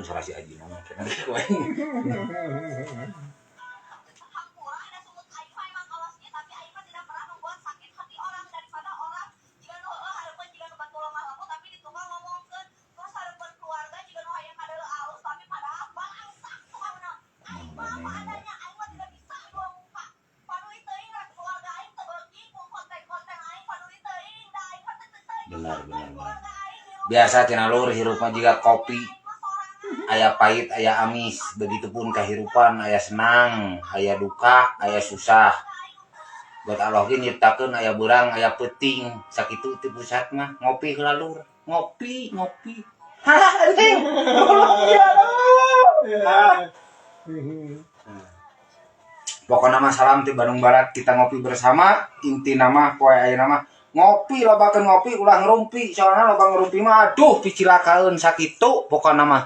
Suara si Aji mah kena ku aing. Hampura ada sungut aing mah emang kolosnya, tapi aing mah tidak pernah membuat sakit hati orang daripada orang jiga nu heueuh hareupeun jiga nu batur lemah lembut, tapi di tukang ngomongkeun terus hareupeun keluarga jiga nu hayang kadeuleu alus, tapi padahal bangsa tukangna. Aing mah apa adanya, aing mah tidak bisa dua muka. Paduli teuing rek keluarga aing teu beuki ku konten-konten aing, paduli teuing da aing mah teu teuing. Benar, benar, benar. Keluarga aing di rumah. Biasa cenah, Lur, hirup mah jiga kopi, Aing mah sorangan. Aya pahit, aya amis. Begitupun kehidupan, aya senang, aya duka, aya susah. Buat Allah ge nyiptakeun aya beurang, aya peuting. Sakitu ti pusat mah. Ngopi heula, Lur, ngopi, ngopi. Hah, anjing. Tolong ya Allah. Pokoknya mah salam ti Bandung Barat, kita ngopi bersama. Inti nama poe ayeuna mah ngopi, lobakeun ngopi, ulah ngerumpi, soalnya loba ngerumpi mah aduh, picilakaeun. Sakitu pokokna mah.